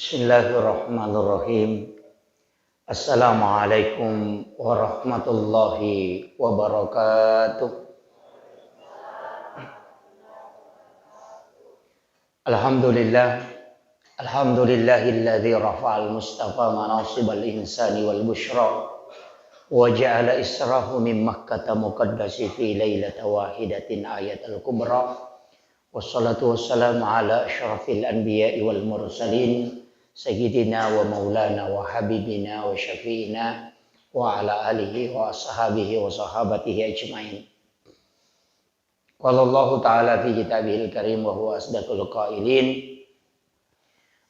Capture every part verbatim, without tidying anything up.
Bismillahirrahmanirrahim. Assalamualaikum warahmatullahi wabarakatuh. Alhamdulillah. Alhamdulillahilladzi rafa'al mustafa manasibal insani wal busyra wa ja'ala israhu min Makkata muqaddasi fi lailata wahidatin ayatal kubra. Wassalatu wassalamu ala asyrafil anbiya'i wal mursalin, sayyidina wa maulana wa habibina wa syafi'ina wa ala alihi wa ashabihi wa sahabatihi ajmain. Qala Allahu ta'ala fi kitabihil karim wa huwa asdaqul qailin.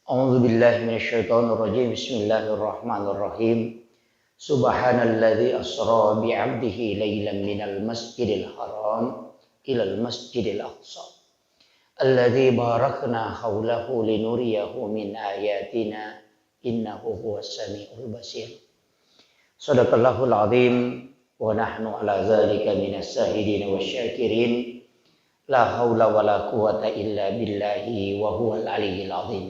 A'udzu billahi minasyaitonir rajim. Bismillahirrahmanirrahim. Subhanalladzi asra bi 'abdihi lailan minal masjidil haram ilal masjidil aqsa. Alladzi barakna haulahu linuriyahu min ayatina innahu huwas samiul basir. Sadaqallahul azim wa nahnu ala dzalika minas syahidin wasy syakirin. La haula wala quwwata illa billahi wa huwal aliyyil azim.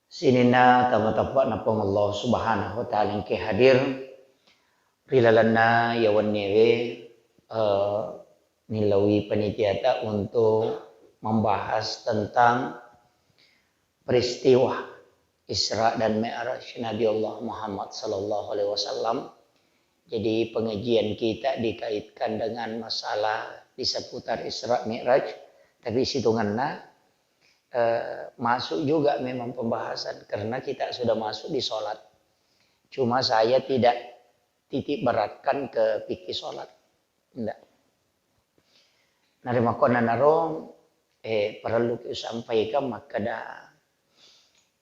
Sininna tama tappa'na Puang Allah Subhanahu wa Ta'ala engke hadir ri lalenna iya wenniewe, eh, nilaui panitiata untuk membahas tentang peristiwa Isra dan Mi'raj Nabi Allah Muhammad sallallahu alaihi wasallam. Jadi, pengajian kita dikaitkan dengan masalah di seputar Isra Mi'raj, tapi situngenna, eh, masuk juga memang pembahasan karena kita sudah masuk di sholat. Cuma saya tidak titik beratkan ke fikih sholat. Ndak. Narimakkuannanaro, eh, parelluki usampaikan makkeda,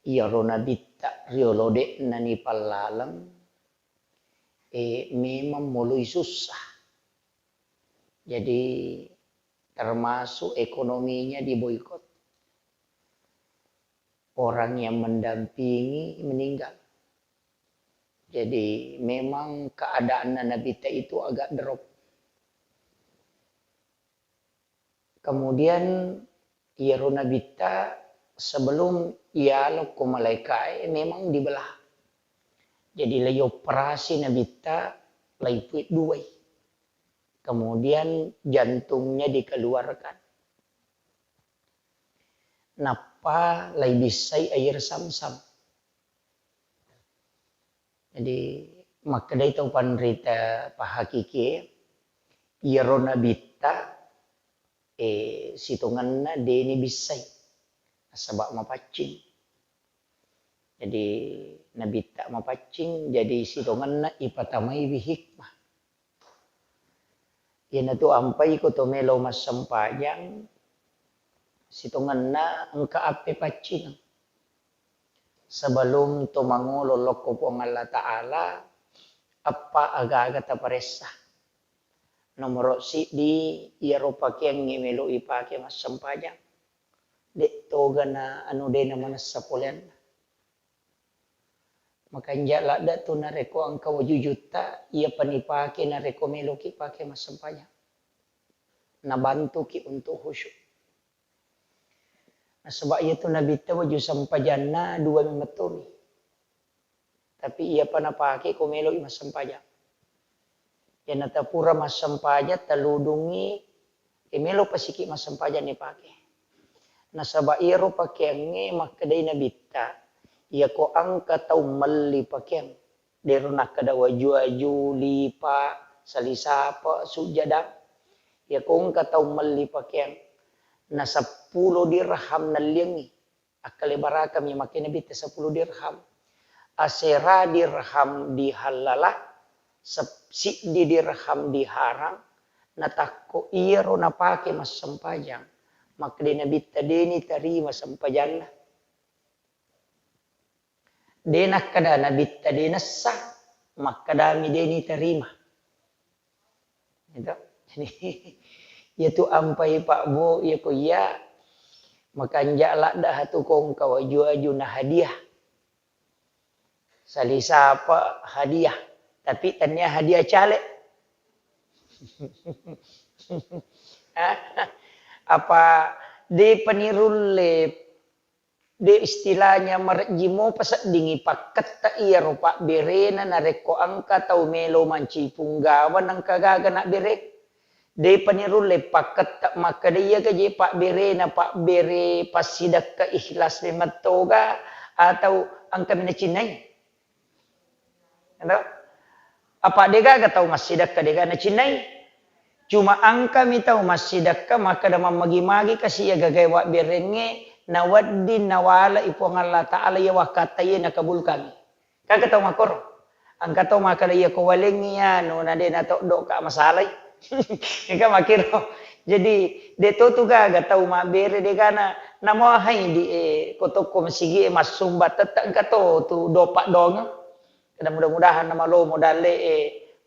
iyaro nabitta riolo de'na nipallaleng, eh, memang moloi sussa. Jadi, termasuk ekonominya diboikot. Orang yang mendampingi meninggal. Jadi, memang keadaanna nabitta itu agak drop. Kemudian, iyaro nabitta sebelum iyalo ko malaikae memang dibelah. Jadi, laioperasi nabitta, laipui duai. Kemudian jantungnya dikeluarkan. Nappa laibissai air Zamzam. Jadi, makkedai tau panrita pahakikie, iyaro nabitta, eh, sitongenna deni bissai, nasaba mapaccing. Jadi, nabitta mapaccing, jadi sitongenna ipatamaiwi hikmah. Iyanatu ampai ko to melo massempajang, sitongenna engka appe paccingeng. Sebelum to mangolo lokko Puang Allah Ta'ala, eppa aga-aga taparessa. Nomoro siddi, iyaro pakeangnge melo ipake massempajang. De' toga na anu de' na manessa poleanna. Makanja' ladde' tu narekko engka waju jutta, iyapa nipake narekko meloki pake massempajang. Nabantuki untuk khusyuk. Nasaba iyatu nabitta waju sempajanna dua memettomi. Tapi iyapa napake ko melo'i massempajang. Iyanata pura massempajang, taludungngi, e, melo pasiki massempajang nipake. Nasaba iyaro pakeangnge makkedai nabitta, iyako engka tau melli pakeang, dero nakkeda waju-waju, lipa, salisapa, sujjada. Iyako engka tau melli pakeang, na seppulo dirham nelliangngi. Akkalebarakami makkeda nabitta seppulo dirham. Asera dirham dihallala, sep-, siddi dirham diharang, natakko iyaro napake massempajang, makkeda nabitta deni tarima sempajanna. De nakkeda nabitta de nessa, makkedami deni tarima. Gitu. Jadi, iyatu ampai Pak Bu, iyako iya makanja' ladde' hatu kongka waju-waju na hadiah. Salisapa hadiah, tapi tania hadiah caleg. Apa de panirulle De istilahnya marejji mopa seddingi pakketta iyaro pabberena narekko engka tau melo mancaji punggawa nengka gaga nabbere. Depa nirulle pakketta makkeda iyaga je pabberena pabbere passidekka ikhlas memettoga atau engka mi nacinnai. Endo? Apa degaga tau massidekka dega nacinnai? Cuma engkami tau massidekka makkeda mammagi-magi kasi iya gagae wabberengnge nawedding nawalai Puang Allah Ta'ala iya wakkatta iya nakabulkangngi. Engka tau makkoro. Engka tau makkeda iya ko walengngi anu na de natoddoka masalai. Engka makkiro. Jadi de to tu gaga tau mabbere degana namohai di eh, ko tokko masigi e massumba tette engka to tu dopa dongeng. Kada mudah-mudahan namalomo dalle e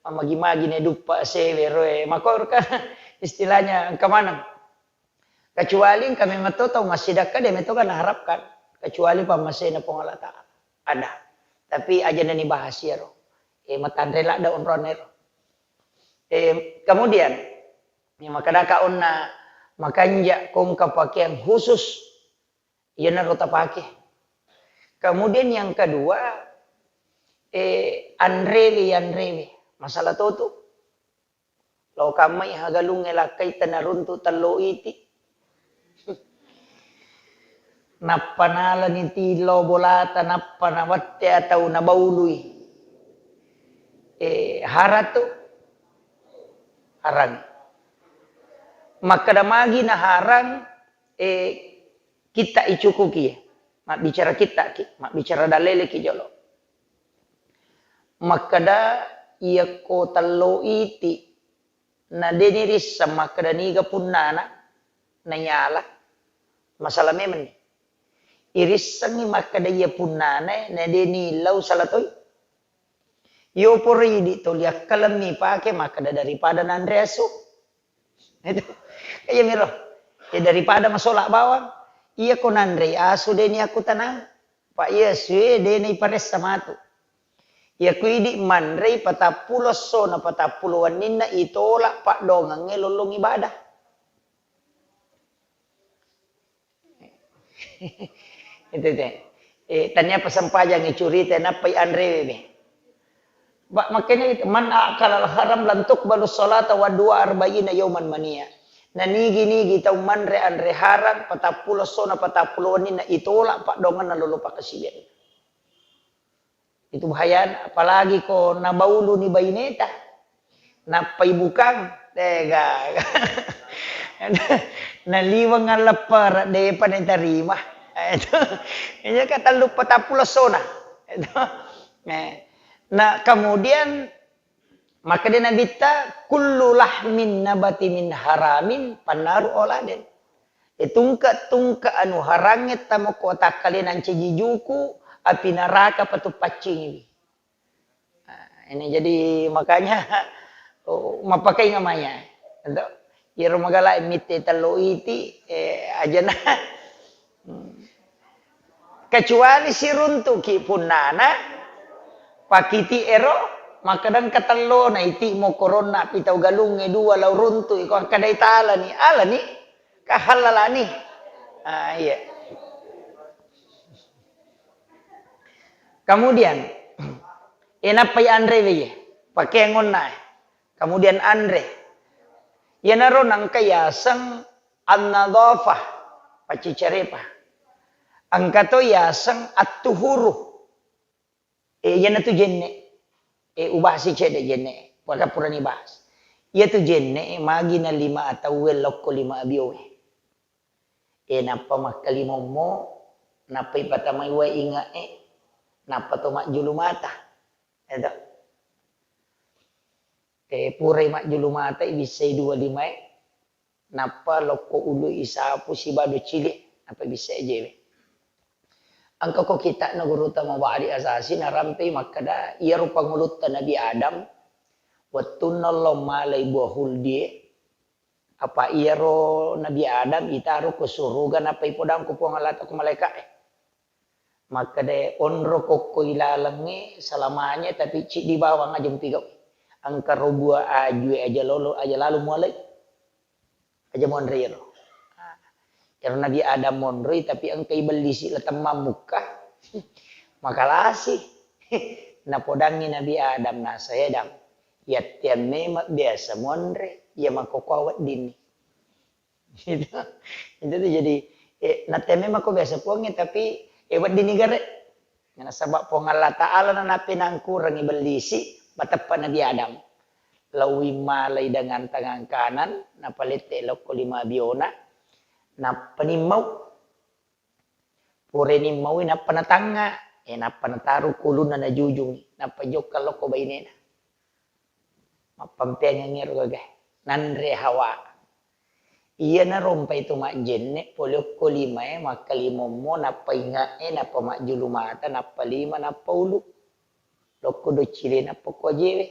mamagi-magi ne duppa sewe roe makor kan istilahnya engka maneng. Kecuali engka memang to tau massidekka de metoga naharapkan kecuali pammasena Puang Allah Ta'ala. Ada. Tapi aja nani bahas iyaro. E matanre ladda onrone ro. E, kemudian ya, makadaka onna makanja kongka pakaian khusus iyanaro tapake. Kemudian yang kedua, eh, anrewe, anrewe. Masalah totu. Lo kammai hagalungnge lakkai tanaruntu tello iti. Nappa nalani tilo bolata, nappa nawette atau nabaului. Eh, haratu harang. Makkeda magi naharang, eh, kitta icukuki, mabbicara kittaki, mabbicara daleleki jolo. Makkeda iyakko tello iti, na deni risseng makkeda niga punnana, nayala, masalah memenni. Irissengngi makkeda iya punnana, na deni lau salah toi. Yo poro idi toli akkalemmi pake makkeda daripada nanre asu. Itu. Iya miro. Ya daripada masola bawang. Iya ko nanrei asu deni aku tanang. Pak iya sue deni paressa matu. Iya ku idi manrei patappulo esso na patappulo wenninna itolak padongengnge lollong ibadah. Itu teh. Eh, tania pasempajang curita nappai anrewe be. Ba makkene itu, "Man akala al-haram lam tuqbalu salata wa dua arba'ina yauman mania." Na nigi-nigi tau manre anre harang patappulo sona patappulo wenninna itolak padongenna lolo pakasiwian. Itu bahayana, apalagi ko nabauluni baineta. Nappai bukang, tega. Naliweng alleppere, depa natarima. Itu. Iya ka tellu patappulo sona. Itu. Eh. Nah, kemudian makkeda Nabitta, "Kullu lahmin nabati min haramin pannaru auladen." E, tungke-tungke anu harangnge tamoko takkalena ncaji juku, api naraka patu paccingiwi. Nah, ini jadi makanya, oh, mapakainga maya. Ento, iyaro magala mitte tello iti, eh, ajana. Hmm. Kecuali siruntuki punnana, pakiti ero, makkeda engka tellona iti mokoronna pitau galungnge dua lao runtu, iko akkadai talani, alani, kahallalani. Ah, iya. Kemudian, enappai anre weye, pakeang onna. Kemudian anre. Iyanaro nangka yaseng an-nadhafah, paccicarepa. Engka to yaseng at-tuhuru. E, iyanatu jenne. E, ubahasi cedde jenne. Waka purani bahas. Iyatu jenne, magi na lima atauwe lokko lima abiowe. E, nappa makkalimommo, nappa ipatamai wae inge'e, nappa to majjulu mata. Eto. E, purai majjulu mata, ibissai dua limae, nappa lokko ulu isapu sibado cili, nappa ibissai ajewe. Engka ko kitakna Gurutta Mabadi Asasi narampei makkeda, iyaro pangulutta Nabi Adam, wettunna lo malai buah huldie, apa iyaro Nabi Adam itaro ko suruga nappa ipodang ko Puang Allah ko malaika'e. Makkeda, onro kokko ilalengnge selamanya, tapi ciddi bawang aja mupigau. Engka ro buah ajue aja lolo, aja lalu mualai. Aja monre iyaro. Ah, Ero Nabi Adam monroi, tapi engka ibellisi la temmammukka. Makalasi. Napodangngi Nabi Adam, naseng, "Adam, yatteang memang biasa monre, iya makkokkoe weddinni." Itu, itu tuh jadi, eh, natteang memang ko biasa Puangnge, tapi, eh, weddinni gare. Nasaba Puang Allah Ta'ala na napinangkurangi bellisi, mateppa Nabi Adam. Lawi malai dengan tangan kanan, napalette lokko lima biona, nappa nimmau. Purani maui nappa natangnga, eh, nappa nataru kulunna najujungi, nappa jokka lokko bainena. Mappampeangeng ero gaga. Nanre Hawa. Iyana rompai tu majjenne, pole okko limae, makkalimommo, nappa inge'e, nappa majjulu mata, nappa lima, nappa ulu. Lokko doccile, nappa ko ajewe.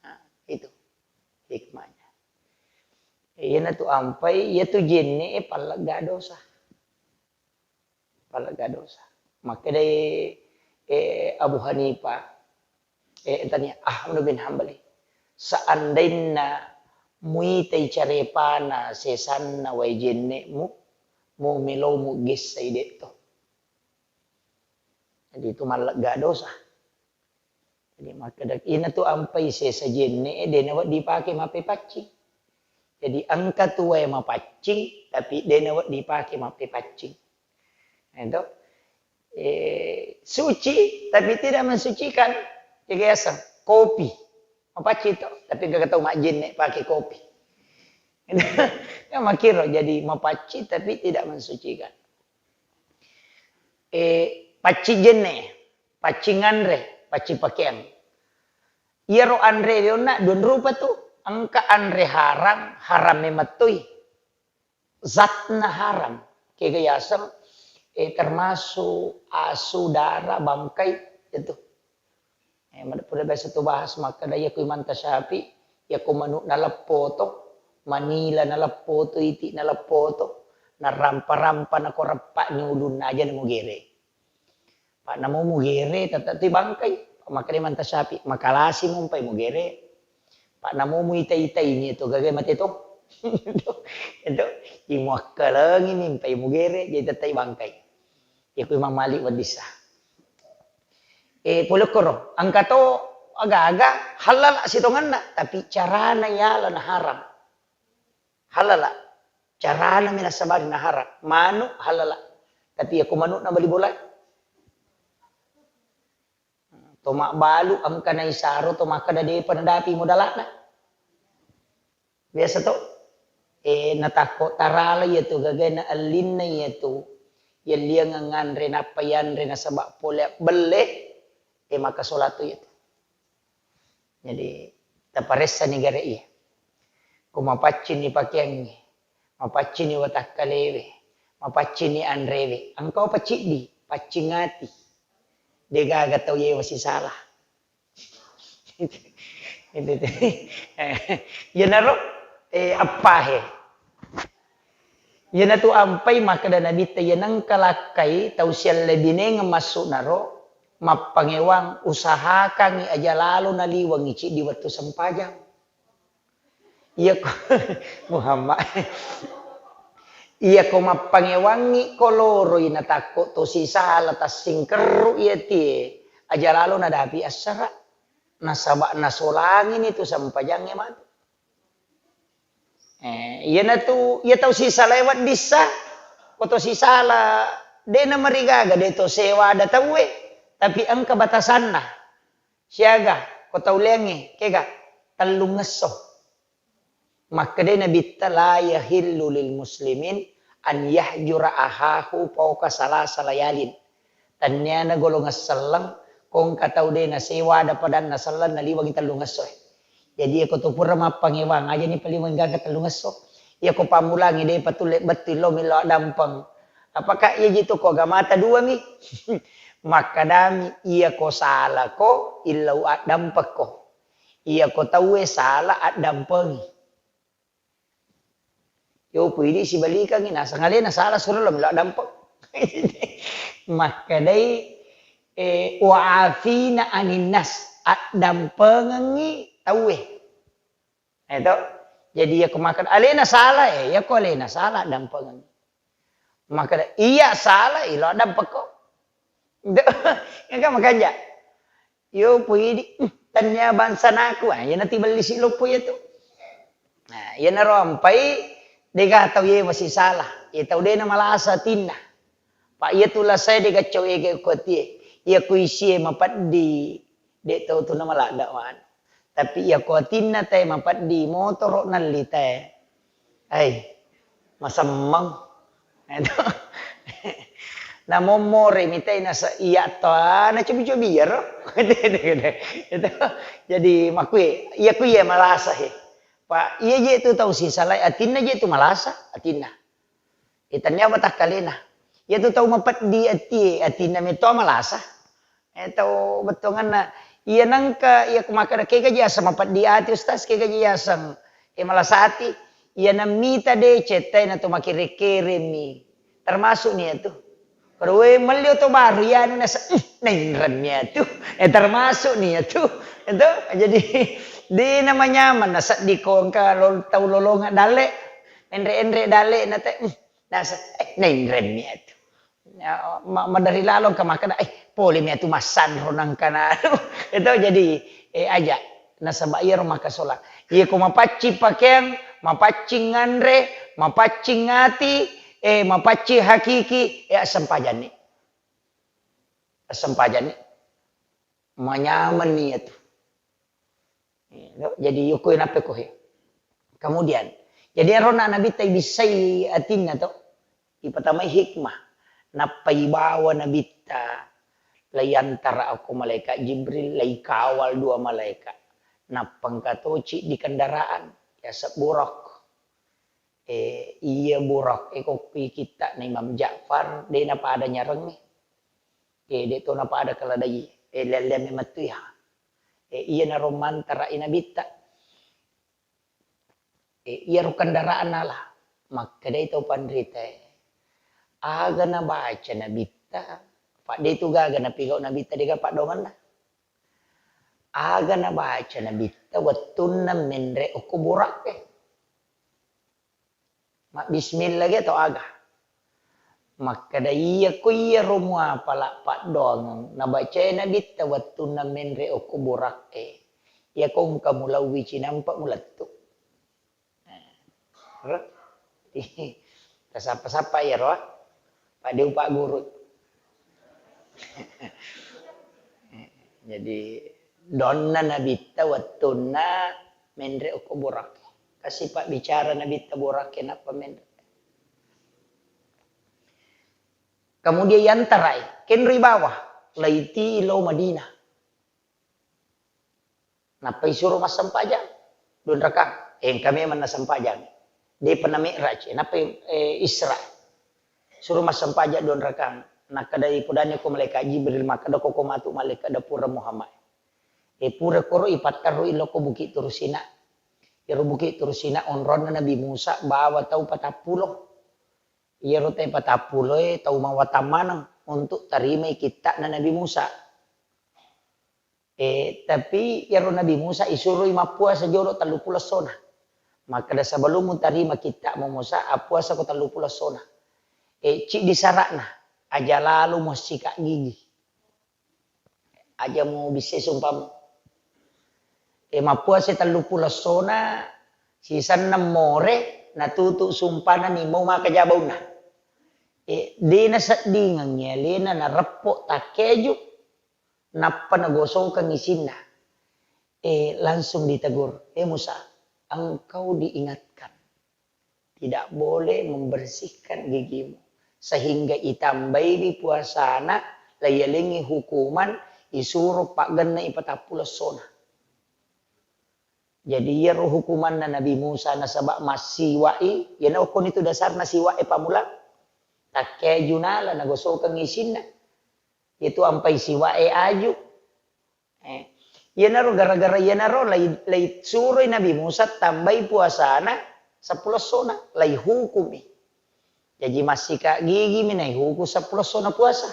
Nah, itu hikmahnya. Iyana tu ampai, iya tu jenne e pallegga dosa. Pallegga dosa. Makkedai, eh, Abu Hanifah, eh, tania, Ahmad bin Hambali, "Seandainna muitai carepana sesanna wae jenne'mu, mu melomu gessai de'to." Jadi itu mallegga dosa. Jadi makkeda, ina tu ampai sesa jenne e, de nawedding dipake mappepaccing. Jadi engka tu wae mapaccing, tapi de nawedding dipake mappepaccing. Itu. Eh, suci, tapi tidak mensucikan. Jaga yaseng, kopi. Mapaccing to, tapi gaga tau majjenne pake kopi. Ya, makkiro, jadi mapaccing, tapi tidak mensucikan. Eh, paccing jenne, paccing anre, paccing pakeang. Iyaro anre onna dua rupa tu, engka anre haram, haram memettoi. Zatna haram. Kega yaseng, eh, termasuk asu, dara, bangkai, itu. Eh, mad-, pura biasa tu bahas makkeda, iya ku Imam Tasyafi, iya ku manu naleppo to, manila naleppo to, iti naleppo to, narampa-rampa nako reppa ni ulunna aja na mugere. Pak namo mugere, tetap ti bangkai. Makkeda Imam Tasyafi, makalasi mumpai mugere. Pak namo muita-itai ni to gaga mate to. Itu, itu, imuakkalengi mimpai mugere, jadi tetap bangkai. Iya ku Imam Malik weddissa. Eh, pole koro, engka to aga-aga halala sitongenna, tapi carana yala na haram. Halala. Carana mi nasabari na haram. Manu halala. Tapi iya ku manu na bali bola. To mabbalu engka naisaro to makkeda depa nadapi modalana. Biasa to, eh, natakko tarala iya tu gagae na ellinna iya tu, yelliangeng nganre nappa yanre nasaba pole belle, eh, maka solat tu iya tu. Jadi, taparessani gare iya. Ko mapaccinni pakeangnge, mapaccinni watakkalewe, mapaccinni anrewe, engka paciddi, paccing ati. Degaga tau yewa sisala. Itu, itu. Iyanaro, eh, appahe. Iyanatu ampai makkeda Nabitta, iya nengka lakkai tau siallebinengeng massu'naro, mappangewang, usahakangngi aja lalo naliwengngi ciddi wettu sempajang. Iyako, Muhammad. Iyako mappangewangngi ko loroi natakko to sisala tassingkerru iyatie, aja lalo nadapi assara. Nasaba nasolangini tu sempajangnge matu. Eh, iyanatu, iya tau sisalae weddissa, ko to sisala, de namarigaga, de to sewada tauwe, tapi engka batasanna. Siaga, ko tau leangnge, kega, tellungngesso. Makkedai Nabitta, "La yahillu lil muslimin an yahjura ahahu fauqa salasa layalin." Tanniana golongan selleng, ko engka tau de nasewada padanna selleng naliwengi tellungesso. Jadi, iyako to pura mappangewang, aja ni paliweng gaga tellungesso. Iyako pammulangi de patulle bettu lo millau addampeng. Apakah iya jitu ko agamata dua mi? Makkadami, iyako salako, illau addampekko. Iyako tauwe sala, addampengi. Yo, puidi sibalikangi, naseng alena sala, suro lo melo addampeng. Makkedai, eh, "Wa afina aninnas," addampengengi tauwe. Eto. Jadi, iyako makkeda alena sala, eh, iyako alena sala, addampengengi. Makkeda, "Iya salah, ilo dampekko." Engka makanja. Yo pui di, "Hmm, tania bangsanaku." Ah, iyana tibellisi loppo iyatu. Nah, iyanaro ampai, dega tau ye masisala. Ye tau dena malasa atinna. Pa iyatu lasae dega cau ege ko atie. Iya ku isie mapeddi, de tau tu na malada wan. Tapi iya ko atinna tae mapeddi, motoro nalli tae. Ai, masemmeng. Itu. Namommore mitai nasa iya to, ah, nacobi-cobi iyaro. Itu. Jadi makui, iya ku iya malasa he. Pa iya je tu tau sisalai atinna je tu malasa, atinna. Itannia watakkalena. Iya tu tau mapeddi atie, atinna meto malasa. Eh, tau bettuanganna. Iya nengka, iya ku makkeda, "Kega ji aseng mapeddi ati, Ustaz? Kega ji aseng, eh, malasa ati?" Iya nammita deceng, tai na to makkere-keremi. Termasuk ni iyatu. Koro, "We, melli oto baru, iya anu nasa, ih, nainreng ni iyatu." Eh, termasuk ni iyatu. Itu, jadi, de namanyameng, nasedding ko engka lol-, tau lolonga dalle, enre-enre dalle, na te, ih, nasa, eh, nainreng ni iyatu. Ya, ma-, maderi lalo engka makkeda, "Eh, pole mi atu massanro nangkana." Itu jadi, eh, aja. Nasaba iyaro makasolang. Iya ko mapaccing pakeang, mapaccing nganre, mapaccing ati, eh, mapaccing hakiki, eh, assempajanni. Assempajanni. Manyameng ni iyatu. Jadi, yoko nappa ko he. Kemudian, jadi arona Nabitta ibissai atinna to, ipatamai hikmah. Nappa ibawa Nabitta, laiyantara ako malaikat Jibril, laikawal dua malaikat. Nappa engka toci di kendaraan, yaseng Buraq. Eh, iya Buraq, eh, ko ki kitta na Imam Ja'far, de napada nyarengnge. Eh, de to napada keladai, eh, lelle-lelle memettu ya. Eh, iyanaro mantara i Nabitta. Eh, iyaro kendaraan nala, makkedai tau panritae, "Aga nabaca Nabitta?" Fa de tu gaga napigau Nabitta, dega paddoangenna. "Aga nabaca Nabitta wettunna menre okko Buraq e?" Mabbismillah ge tau aga? Makkeda, "Iya ko iyaro muapala paddoangeng nabacae Nabitta wettunna menre okko Buraq e, iyako engka mulauwi cinampa mulettu." Nah, ro? Tasappa-sappa iyaro, ah. Pak Deu, Pak Guru. Jadi, donna Nabitta wettunna menre okko Buraq. Kasi pabbicara Nabitta Buraq e nappa menre. Kemudian yantarai, kenroi bawah, laiti lao Madinah. Nappa isuro massempajang, dua rakang. Eh, engka memang nassempajang. Depa na mi'raj, nappa, eh, Isra. Suro massempajang dua rakang. Nakkedai, podani ko malaikat Jibril, makkeda ko, ko matu malaikat da pura Muhammad. Eh, pura koro ipatterrui lao ko Bukit Tursina. Iyaro Bukit Tursina onronna Nabi Musa bawa tau patappulo. Iyaro tau patappulo e tau mawatang maneng untuk tarimai kitta'na Nabi Musa. Eh, tapi iyaro Nabi Musa isuroi mappuasa jolo telluppulo essona. Makkeda, "Sebelum mutarima kitta'mu Musa, appuasako telluppulo essona." Eh, ciddi sara'na, aja lalo muassika gigi. Aja mubissai sumpamu. Eh, mappuasa telluppulo essona, sisenna more, natutu sumpana nimau maka jabaunna. Eh, de naseddingengngi alena nareppo takkeju, nappa nagosokeng isinna. Eh, langsung ditegur, "Eh Musa, engkau diingatkan tidak boleh membersihkan gigimu, sehingga itambaiwi puasana, laiyalengngi hukuman, isuro paggenna ipatappulo essona." Jadi, iyaro hukumanna Nabi Musa nasaba massiwa'i, iyana okkoni tu dasarna siwa'e pammula. Takkeju nala nagosokeng isinna. Itu ampai siwa'e aju. Eh, iyanaro gara-gara iyanaro lai, lai suroi Nabi Musa tambai puasana seppulo essona, lai hukumi. Jaji massika gigi mi naihuku seppulo essona puasa.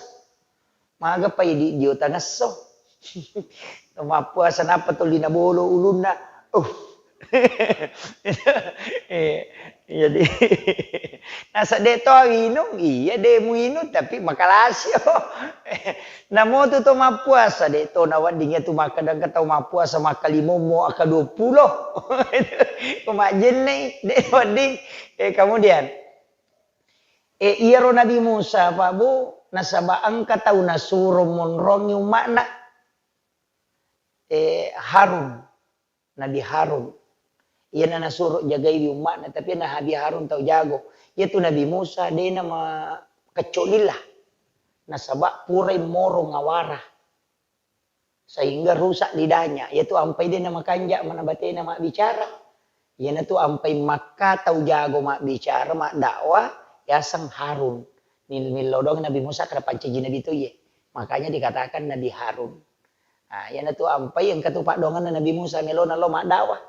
Maga pai di, dio tangesso. Mappuasa nappa tuli nabolo ulunna. Uh. Eh, jadi, nasa de' to awinung, iya de' muinung, tapi makalasio. Namo tu to mappuasa, de' to nawedding iya tu makkeda engka tau mappuasa makkalimommo, akka dua puluh. Ko majjenne', de' wedding. Eh, kemudian, eh, iyaro Nabi Musa, Pak Bu, nasaba engka tau nasuro monrongi umma'na. Eh, Harun, Nabi Harun. Iyana nasuro jagaiwi umma'na, tapi na Nabi Harun tau jago. Iyatu Nabi Musa de'na ma-, kecco'lilla. Nasaba purai moro ngawara. Sehingga rusak lidahnya. Iyatu ampai de'na makanja' mana batena mabbicara. Iyanatu ampai makka tau jago mabbicara, maddakwah, yaseng Harun. Mil-, millau doang Nabi Musa kada pancaji Nabi to iye. Makanya dikatakan Nabi Harun. Ah, iyanatu ampai engka tu paddoanganna Nabi Musa melona lao maddakwah.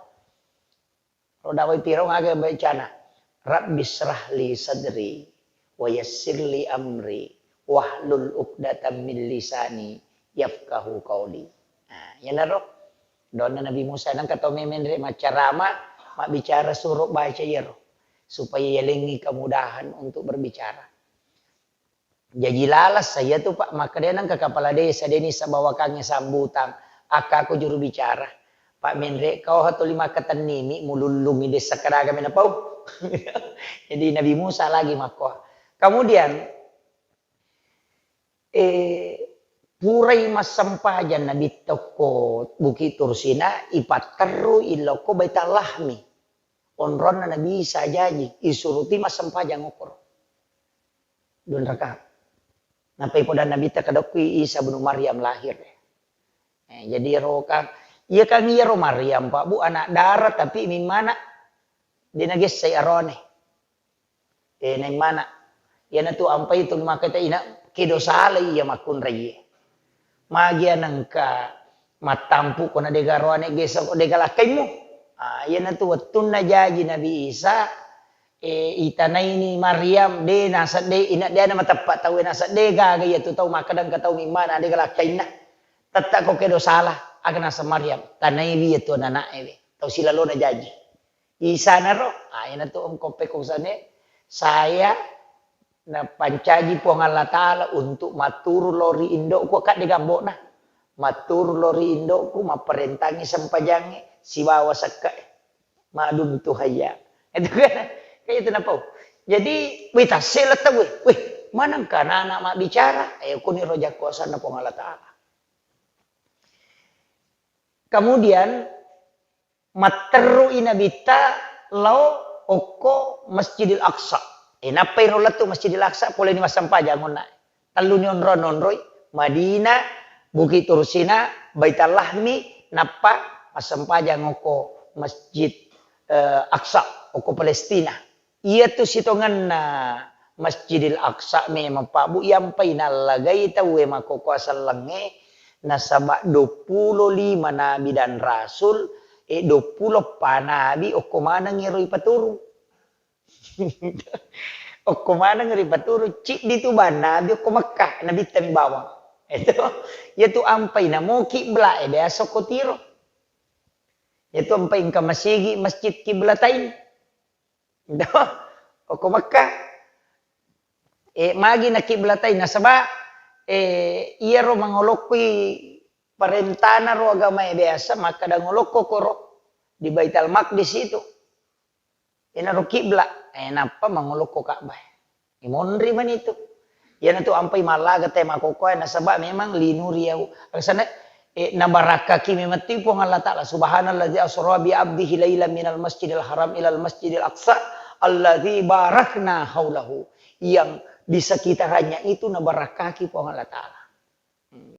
Ro dakwah Firaun aga becana, "Rabbi syrah li sadri wa yassir li amri wahlul uqdatam min lisani yafqahu qauli." Nah, iyanaro doanna Nabi Musa, nengka tau memenre maccarama, mabbicara suro baca iyaro, supaya yalengngi kemudahan untuk berbicara. Jaji lalasa iyatu, Pak, makkedai nengka kepala desa, deni sabawakangnge sambutan, akka ko juru bicara. Pak Menre, kau hatuli makkatennimi, mulullungi desa kadaga menapau. Jadi Nabi Musa lagi makkoa. Kemudian, eh, purai massempajang Nabi tokko Bukit Tursina, ipatterru illokko Baitallahmi. Onronna Nabi Isa jaji, isuruti massempajang okkoro. Dua rakaat. Nappai podanna Nabitta, "Kadokki Isa bunu Maryam lahir." Eh, jadi iyaro kan, iya kan iyaro Maryam, Pak Bu, anak dara, tapi mimmana de' nagessai aroane. Eh, naimmana. Iyanatu ampai tu makkaita ina, kedo salai iya makkunraie. Magi anengka mattampu ko na dega roane gesa ko dega lakkaimmu. Ah, iyanatu wettunna jaji Nabi Isa, eh, itanaini Maryam, de' nasedde, ina de' na mateppa tau, nasedde gaga iyatu tau makkeda engka tau mimmana dega lakkainna. Tetta ko kedo sala, aga naseng Maryam, tanaiwi iyatu anana'e we. Tau silalona jaji. Isanaro, ah, iyanatu engko pekko usane, saya napancaji Puang Allah Ta'ala untuk matturu lao ri indo'ku, kadde gambo'na. Matturu lao ri indo'ku, mapparentangi sempajangnge, sibawa sekke'e. Madum tu hayya. Itu kan, kayak itu napau. Jadi, wih, tassela tau, wih, wih, manengka anak-anak mabbicara? Eh, kuni roja kuasanna Puang Allah Ta'ala. Kemudian, matterru'i Nabitta lao okko Masjidil Aqsa. Eh, nappai ro lettu Masjidil Aqsa, poleni massempajang onna. Telluni onro-, nonroi, Madinah, Bukit Tursina, Baitallahmi, nappa massempajang okko Masjid, eh, Aqsa, okko Palestina. Iyatu sitongenna Masjidil Aqsa memang, Pak Bu, iyampai nallagai tauwe makkokkoe sellengnge, nasaba duappulo lima nabi dan rasul, e, duappulo eppa nabi okko maneng ero ipaturung. Okko maneng ero ipaturung, ciddi tu bang nabi okko Mekkah, nabittami bawang. Itu, iyatu ampai namo kibla e biasa okko tiro. Iyatu ampai engka masigi Masjid Kiblatain. Do, okko Mekkah. E, magi na kiblatai nasaba, e, iyaro mangolokkoi parentana ro agamae biasa makkeda ngolokko koro di Baitul Maqdis itu. Enaro kibla, e, nappa mangolokko Ka'bah. E, monri mani itu. Iyanatu ampai mallaga te makkokkoe nasaba memang linuri au. Agasana, eh, nabarakkaki memang tu Puang Allah Ta'ala. Subhanalladzi asra bi abdihi lailan minal masjidil haram ilal masjidil aqsa alladzi barakna haulahu. Yang di sekitarnya itu nabarakkaki Puang Allah Ta'ala. Hmm,